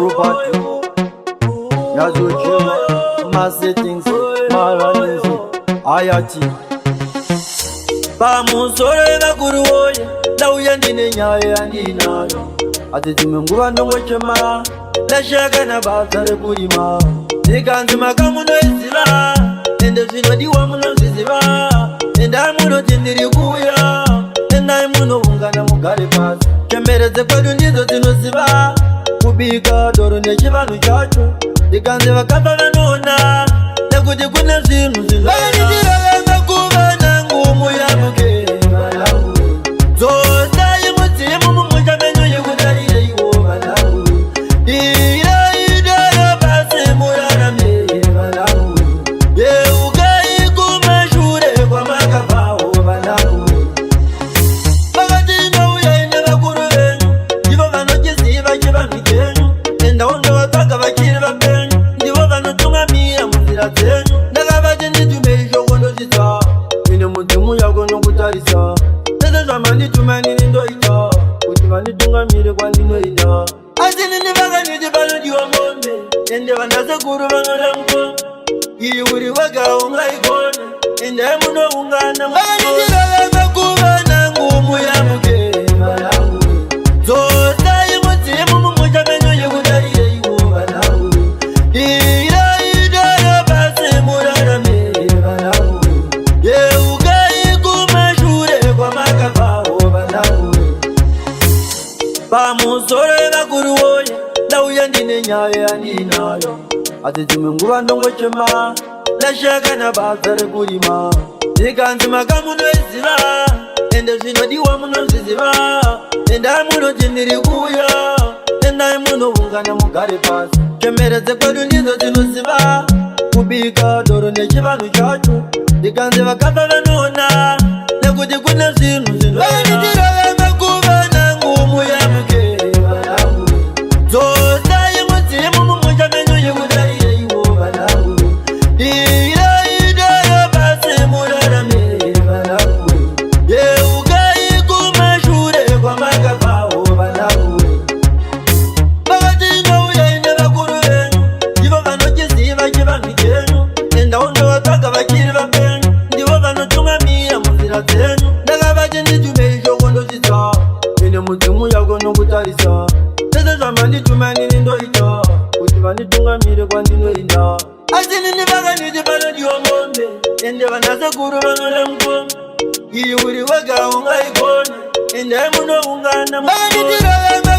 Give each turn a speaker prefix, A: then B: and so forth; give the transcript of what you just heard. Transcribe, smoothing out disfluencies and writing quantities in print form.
A: Property, Nyazochema, masettings, marunnings, ayati. Pamusoro vevakuru woye, ndauya ndine nyaya yandinayo. Asi dzimwe nguva ndongochema, ndashaya kana basa rekurima. Ndikanzi makamunoiziva, ende zvinodiwa munozviziva. Endai munoti ndiri kuuya, endai munoungana mugare pasi. Chembere dzekwedu ndidzo dzinoziva kubika doro nechivanhu chacho. Ndikanzi vakafa vanoona, nekuti kune zvinhu zvinoitirarama kuva nangu muyamuke vanangu. Dzosai mudzimu mumusha menyu yekutarireiwo vanangu. Dirai doro pasi murarame vanangu. Yeukai kumashure kwamakabvawo vanangu. Vakati nouyai nevakuru venyu, ndivo vanochiziva chivanhu chenyu. Endawo ndovatsvaga vachiri vapenyu, ndivo vanotungamira munzira dzenyu. Ndakavati nditumei shoko ndosvitsa, ine mudzimu yako nokutarisa. Zvese zvamandituma nini ndoita, kuti vanditungamire kwandinoenda. Asi nini vakanditi panodiwa mombe, ende vanasekuru vanoda mukombe. Iyi uri wega ungaigona, endai munoungana. Vakanditirarama kuva nangu muyamuke vanangu. Dzosai mudzimu mumusha menyu yekutarireiwo vanangu. Dirai doro pasi murarame vanangu. Yeukai kumashure kwamakabvawo vanangu. Pamusoro vevakuru woye, ndauya ndine nyaya yandinayo. Asi dzimwe nguva ndongochema, ndashaya kana basa rekurima. Ndikanzi makamunoiziva, ende zvinodiwa munozviziva. Endai munoti ndiri kuuya, endai munoungana mugare pasi. Chembere dzekwedu ndidzo dzinoziva kubika doro nechivanhu chacho. Ndikanzi vakafa vanoona, nekuti kune zvinhu zvinoitirarama kuva nangu muyamuke vanangu. Dzosai mudzimu mumusha menyu yekutarireiwo vanangu. Dirai doro pasi murarame vanangu. Yeukai kumashure kwamakabvawo vanangu. Vakati nouyai nevakuru venyu, ndivo vanochiziva chivanhu chenyu. Endawo ndovatsvaga vachiri vapenyu, ndivo vanotungamira munzira dzenyu. Ndakavati nditumei shoko ndosvitsa, ine mudzimu yako nokutarisa. Zvese zvamandituma nini ndoita, kuti vanditungamire kwandinoenda. Asi nini vakanditi panodiwa mombe, ende vanasekuru vanoda mukombe. Iyi uri wega ungaigona, endai munoungana. Vakanditirarama.